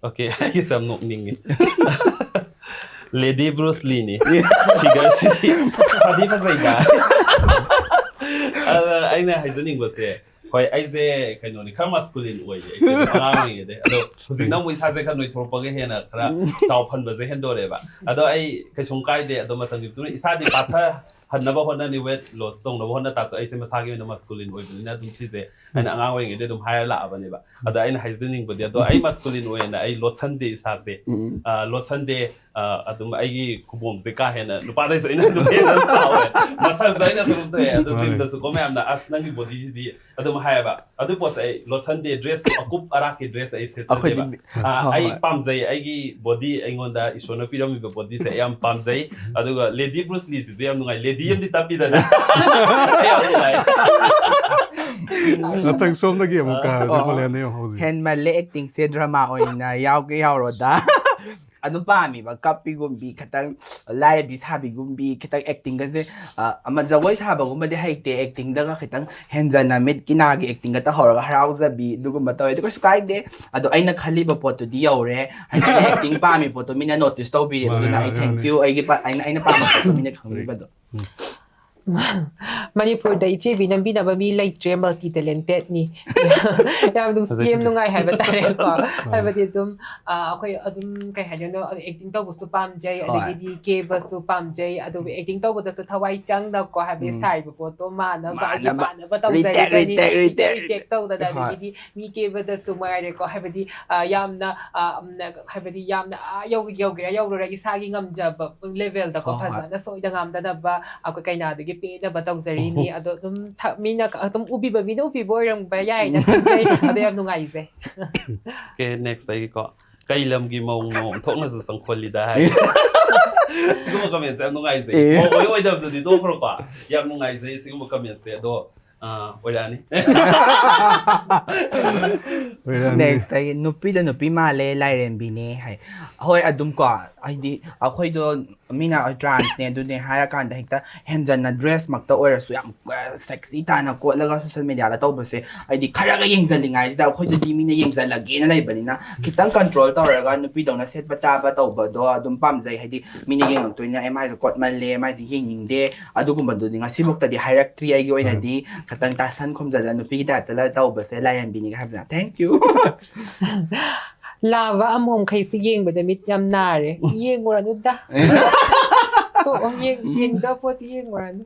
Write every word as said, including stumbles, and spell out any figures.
Okay, ꯑꯩꯒꯤꯁꯦ ꯌꯥꯝ ꯅꯣꯛꯅꯤꯡꯉꯦ꯫ Lady brush ꯂꯤꯅꯤ꯫ ꯐꯤꯒꯔꯁꯤꯗꯤ ꯐꯗꯤ ꯐꯖꯩꯗ꯫ ꯑꯗ ꯑꯩꯅ ꯍꯥꯏꯖꯅꯤꯡꯕꯁꯦ, ꯍꯣꯏ, ꯑꯩꯁꯦ ꯀꯩꯅꯣꯅꯤ, ꯈꯔ ꯃꯁꯀꯨꯂꯤꯟ ꯑꯣꯏꯌꯦ ꯑꯩꯁꯦ ꯑꯉꯥꯡ ꯑꯣꯏꯔꯤꯉꯩꯗꯩ꯫ ꯑꯗꯣ ꯍꯧꯖꯤꯛꯅ ꯑꯃꯨꯛ ꯏꯁꯥꯁꯦ ꯈꯔ ꯅꯣꯏꯊꯣꯔꯛꯄꯒ ꯍꯦꯟꯅ ꯈꯔ ꯆꯥꯎ ꯐꯟꯕꯁꯦ ꯍꯦꯟꯗꯣꯔꯛꯑꯦꯕ꯫ ꯑꯗꯣ ꯑꯩ ꯀꯩꯁꯨꯝ ꯀꯥꯏꯗꯦ꯫ ꯑꯗꯣ ꯃꯇꯝꯒꯤ ꯃꯇꯨꯡ ꯏꯟꯅ ꯏꯁꯥꯗꯤ ꯄꯥꯊꯍꯟꯅꯕ ꯍꯣꯠꯅꯅꯤ, ꯋꯦꯠ ꯂꯣꯁ ꯇꯧꯅꯕ ꯍꯣꯠꯅ ꯇꯥꯔꯁꯨ ꯑꯩꯁꯦ ꯃꯁꯥꯒꯤ ꯑꯣꯏꯅ ꯃꯁꯀꯨꯂꯤꯟ ꯑꯣꯏꯕꯅꯤꯅ ꯑꯗꯨꯝ ꯁꯤꯁꯦ ꯑꯩꯅ ꯑꯉꯥꯡ ꯑꯣꯏꯔꯤꯉꯩꯗꯩ ꯑꯗꯨꯝ ꯍꯥꯏꯔ ꯂꯥꯛꯑꯕꯅꯦꯕ꯫ ꯑꯗ ꯑꯩꯅ ꯍꯥꯏꯖꯅꯤꯡꯕꯗꯤ, ꯑꯗꯣ ꯑꯩ ꯃꯁꯀꯨꯂꯤꯟ ꯑꯣꯏꯅ ꯑꯩ ꯂꯣꯠꯁꯟꯗꯦ ꯏꯁꯥꯁꯦ꯫ ꯎꯝ꯫ ꯑ, ꯂꯣꯠꯁꯟꯗꯦ꯫ ꯑ, ꯑꯗꯨꯝ ꯑꯩꯒꯤ ꯈꯨꯕꯣꯝꯁꯦ ꯀꯥ ꯍꯦꯟꯅ ꯅꯨꯄꯥꯗꯩꯁꯨ ꯑꯩꯅ ꯑꯗꯨꯝ ꯍꯦꯟꯅ ꯆꯥꯎꯋꯦ꯫ ꯃꯁꯜꯁꯦ ꯑꯩꯅꯁꯨ ꯑꯗꯨꯝ ꯊꯣꯛꯑꯦ꯫ ꯑꯗꯣ ꯃꯥꯅꯦ꯫ ꯖꯤꯝꯗꯁꯨꯀꯣ ꯃꯌꯥꯝꯅ, "ꯑꯁ, ꯅꯪꯒꯤ ꯕꯣꯗꯤꯁꯤꯗꯤ" ꯑꯗꯨꯝ ꯍꯥꯏꯌꯦꯕ꯫ ꯑꯗꯨ ꯄꯣꯠꯁꯦ ꯑꯩ ꯂꯣꯠꯁꯟꯗꯦ꯫ ꯗ꯭ꯔꯦꯁ, ꯑꯀꯨꯞ ꯑꯔꯥꯛꯀꯤ ꯗ꯭ꯔꯦꯁ ꯑꯩ ꯁꯦꯠꯆꯗꯦꯕ꯫ ꯑꯩꯈꯣꯏꯗꯤ ꯑ, ꯍꯣꯏ, ꯑꯩ ꯍꯣꯏ꯫ ꯄꯥꯝꯖꯩ꯫ ꯑꯩꯒꯤ ꯕꯣꯗꯤ, ꯑꯩꯉꯣꯟꯗ ꯏꯁꯣꯔꯅ ꯄꯤꯔꯝꯃꯤꯕ ꯕꯣꯗꯤꯁꯦ ꯑꯩ ꯌꯥꯝ ꯄꯥꯝꯖꯩ꯫ ꯑꯗꯨꯒ ꯂꯦꯗꯤ ꯕ꯭ꯔꯨꯁ ꯂꯤꯁꯤꯁꯨ ꯌꯥꯝ ꯅꯨꯡꯉꯥꯏ꯫ ꯂꯦꯗꯤ ꯑꯃꯗꯤ ꯇꯞꯄꯤꯗꯅ꯫ ꯑꯩ ꯌꯥꯝ ꯅꯨꯡꯉꯥꯏ꯫ ꯃꯊꯪ ꯁꯣꯝꯗꯒꯤ ꯑꯃꯨꯛ ꯀꯥꯔꯗꯤ ꯑꯣ꯫ ꯍꯣꯂꯦꯟꯗ ꯌꯦꯡꯉꯣ ꯍꯧꯖꯤꯛ꯫ ꯍꯦꯟꯃꯜꯂꯦ ꯑꯦꯛꯇꯤꯡꯁꯦ, ꯗ꯭ꯔꯃꯥ ꯑꯣꯏꯅ ꯌꯥꯎꯒꯦ ꯌꯥꯎꯔꯣꯗ꯫ ꯑꯗꯨꯝ ꯄꯥꯝꯃꯤꯕ, ꯀꯞꯄꯤꯒꯨꯝꯕꯤ, ꯈꯤꯇꯪ ꯂꯥꯏꯔꯕꯤ ꯁꯥꯕꯤꯒꯨꯝꯕꯤ, ꯈꯤꯇꯪ ꯑꯦꯛꯇꯤꯡꯒꯁꯦ, ꯑ, ꯑꯃ ꯖꯒꯣꯏ ꯁꯥꯕꯒꯨꯝꯕꯗꯤ ꯍꯩꯇꯦ, ꯑꯦꯛꯇꯤꯡꯗꯒ ꯈꯤꯇꯪ ꯍꯦꯟꯖꯟꯅ ꯃꯤꯠꯀꯤ ꯅꯥꯒꯤ ꯑꯦꯛꯇꯤꯡꯒ ꯇꯧꯍꯧꯔꯒ ꯍꯔꯥꯎꯖꯕꯤ ꯑꯗꯨꯒꯨꯝꯕ ꯇꯧꯋꯦ꯫ ꯑꯗꯨ ꯀꯩꯁꯨ ꯀꯥꯏꯗꯦ꯫ ꯑꯗꯣ ꯑꯩꯅ ꯈꯜꯂꯤꯕ ꯄꯣꯠꯇꯨꯗꯤ ꯌꯧꯔꯦ꯫ ꯍꯥꯏꯗꯤ ꯑꯩꯅ ꯑꯦꯛꯇꯤꯡ ꯄꯥꯝꯃꯤ ꯄꯣꯠꯇꯣ ꯃꯤꯅ ꯅꯣꯇꯤꯁ ꯇꯧꯕꯤꯔꯦ꯫ ꯃꯥꯅꯦ, ꯑꯗꯨꯅ ꯑꯩ ꯃꯥꯅꯦ, ꯊꯦꯡ ꯃꯥꯅꯦ꯫ ꯌꯨ꯫ ꯑꯩꯒꯤ ꯄꯥ-, ꯑꯩꯅ, ꯑꯩꯅ ꯄꯥꯝꯕ ꯄꯣꯠꯇꯣ ꯃꯤꯅ ꯈꯪꯕꯤꯕꯗꯣ꯫ ꯎꯝ꯫ ꯃꯅꯤꯄꯨꯔꯗ ꯏꯆꯦꯕꯤ ꯅꯝꯕꯤꯅꯕ ꯃꯤ ꯂꯩꯇ꯭ꯔꯦ, ꯃꯜꯇꯤ ꯇꯦꯂꯦꯟꯇꯦꯠꯅꯤ꯫ ꯌꯥꯝ ꯅꯨꯡꯁꯤ, ꯐꯖꯩ, ꯌꯥꯝ ꯐꯖꯩ꯫ ꯅꯨꯡꯉꯥꯏ ꯍꯥꯏꯕ ꯇꯥꯔꯦꯀꯣ꯫ ꯑꯥ꯫ ꯍꯥꯏꯕꯗꯤ ꯑꯗꯨꯝ, ꯑꯥ, ꯑꯩꯈꯣꯏ ꯑꯗꯨꯝ, ꯀꯩ ꯍꯥꯏꯗꯣꯏꯅꯣ, ꯑꯦꯛꯇꯤꯡ ꯇꯧꯕꯁꯨ ꯄꯥꯝꯖꯩ, ꯍꯣꯏ꯫ ꯑꯗꯒꯤꯗꯤ ꯀꯦꯕꯁꯨ ꯄꯥꯝꯖꯩ, ꯑꯗꯨꯕꯨ ꯎꯝ꯫ ꯑꯦꯛꯇꯤꯡ ꯇꯧꯕꯗꯁꯨ ꯊꯋꯥꯏ ꯆꯪꯅꯀꯣ, ꯍꯥꯏꯕꯗꯤ ꯎꯝ꯫ ꯁꯥꯔꯤꯕ ꯄꯣꯠꯇꯣ ꯃꯥꯟꯅꯕ, ꯑꯩꯒꯤ ꯃꯥꯟꯅꯕ꯫ ꯃꯥꯟꯅꯕ ꯔꯤꯇꯦꯛ, ꯇꯧꯖꯔꯤꯕꯅꯤ꯫ ꯔꯤꯇꯦꯛ, ꯔꯤꯇꯦꯛ, ꯔꯤꯇꯦꯛ ꯇꯧꯗꯅ, ꯍꯣꯏ꯫ ꯑꯗꯒꯤꯗꯤ ꯃꯤ ꯀꯦꯕꯗꯁꯨ ꯃꯉꯥꯏꯔꯦꯀꯣ, ꯍꯥꯏꯕꯗꯤ, ꯑ, ꯌꯥꯝꯅ, ꯑ, ꯎꯝ, ꯍꯥꯏꯕꯗꯤ ꯌꯥꯝꯅ, ꯑ, ꯌꯧ-, ꯌꯧꯒꯦꯔꯥ ꯌꯧꯔꯣꯏꯔꯥ, ꯏꯁꯥꯒꯤ ꯉꯝꯖꯕ ꯂꯦꯚꯦꯜꯗꯀꯣ ꯍꯣꯏ, ꯍꯣꯏ꯫ ꯐꯖꯅ ꯁꯣꯏꯗ ꯉꯥꯝꯗꯅꯕ ꯑꯩꯈꯣꯏ ꯀꯩꯅꯥꯗꯨꯒꯤ ꯄꯦꯟꯅꯕ ꯇꯧꯖꯔꯤꯅꯤ꯫ ꯑꯣꯍꯣ꯫ ꯑꯗꯣ ꯑꯗꯨꯝ ꯊ-, ꯃꯤꯅ ꯀ-, ꯑꯗꯨꯝ ꯎꯕꯤꯕ ꯃꯤꯅ ꯎꯕꯤꯕ ꯑꯣꯏꯔꯝꯕ ꯌꯥꯏꯅ ꯈꯟꯖꯩ꯫ ꯑꯗꯣ ꯌꯥꯝ ꯅꯨꯡꯉꯥꯏꯖꯩ꯫ ꯑꯣꯀꯦ, ꯅꯦꯛꯁ ꯑꯩꯒꯤꯀꯣ꯫ "ꯀꯩ ꯂꯝꯒꯤ ꯃꯧꯅꯣ? ꯑꯣꯟꯊꯣꯛꯅꯁꯨ ꯆꯪꯈꯣꯜꯂꯤꯗ" ꯍꯥꯏ꯫ ꯁꯤꯒꯨꯝꯕ ꯀꯃꯦꯟꯁꯦ ꯌꯥꯝ ꯅꯨꯡꯉꯥꯏꯖꯩ꯫ ꯑꯦ꯫ ꯃꯧ ꯑꯣꯏ ꯑꯣꯏꯗꯕꯗꯨꯗꯤ ꯇꯣꯛꯈ꯭ꯔꯣꯀꯣ꯫ ꯌꯥꯝ ꯅꯨꯡꯉꯥꯏꯖꯩ ꯁꯤꯒꯨꯝꯕ ꯀꯃꯦꯟꯁꯦ꯫ ꯑꯗꯣ ꯑꯥ, ꯑꯣꯏꯔꯛꯑꯅꯤ꯫ Next ꯑꯩ ꯅꯨꯄꯤꯗ ꯅꯨꯄꯤ ꯃꯥꯜꯂꯦ, ꯂꯥꯏꯔꯦꯝꯕꯤꯅꯦ ꯍꯥꯏ꯫ ꯍꯣꯏ, ꯑꯗꯨꯝ ꯀꯣ, ꯍꯥꯏꯗꯤ ꯑꯩꯈꯣꯏꯗꯣ ꯃꯤꯅ transꯅꯦ ꯑꯗꯨꯅꯦ ꯍꯥꯏꯔꯀꯥꯟꯗ ꯍꯦꯛꯇ ꯍꯦꯟꯖꯟꯅ dress ꯃꯛꯇ ꯑꯣꯏꯔꯁꯨ ꯌꯥꯝ sexy ꯇꯥꯅ ꯀꯣꯠꯂꯒ social mediaꯗ ꯇꯧꯕꯁꯦ, ꯍꯥꯏꯗꯤ ꯈꯔꯒ ꯌꯦꯡꯖꯜꯂꯤꯉꯥꯏꯁꯤꯗ ꯑꯩꯈꯣꯏꯗꯗꯤ ꯃꯤꯅ ꯌꯦꯡꯖꯜꯂꯒꯦꯅ ꯂꯩꯕꯅꯤꯅ, ꯈꯤꯇꯪ control ꯇꯧꯔꯒ ꯅꯨꯄꯤꯗꯧꯅ ꯁꯦꯠꯄ ꯆꯥꯕ ꯇꯧꯕꯗꯣ ꯑꯗꯨꯝ ꯄꯥꯝꯖꯩ꯫ ꯍꯥꯏꯗꯤ ꯃꯤꯅ ꯌꯦꯡꯉꯛꯇꯣꯏꯅ, "ꯑꯦ, ꯃꯥꯏꯁꯦ ꯀꯣꯠꯃꯜꯂꯦ, ꯃꯥꯏꯁꯦ ꯌꯦꯡꯅꯤꯡꯗꯦ", ꯑꯗꯨꯒꯨꯝꯕꯗꯨꯗꯤ ꯉꯁꯤꯐꯥꯎꯇꯗꯤ ꯍꯥꯏꯔꯛꯇ꯭ꯔꯤ꯫ ꯑꯩꯒꯤ ꯑꯣꯏꯅꯗꯤ ꯈꯤꯇꯪ ꯇꯥꯁꯟ ꯈꯨꯝꯖꯜꯂ ꯅꯨꯄꯤꯒꯤ typeꯇ ꯇꯧꯕꯁꯦ ꯂꯥꯏꯔꯦꯝꯕꯤꯅꯤꯒ ꯍꯥꯏꯕꯅ꯫ Thank you. ꯂꯥꯕ ꯑꯃꯣꯝꯈꯩꯁꯤ ꯌꯦꯡꯕꯗ ꯃꯤꯠ ꯌꯥꯝ ꯅꯥꯔꯦ꯫ ꯌꯦꯡꯉꯨꯔꯅꯨꯗ꯫ ꯇꯣꯛꯑꯣ, ꯌꯦꯡ- ꯌꯦꯡꯗꯕ ꯄꯣꯠꯇꯤ ꯌꯦꯡꯉꯨꯔꯅꯨ꯫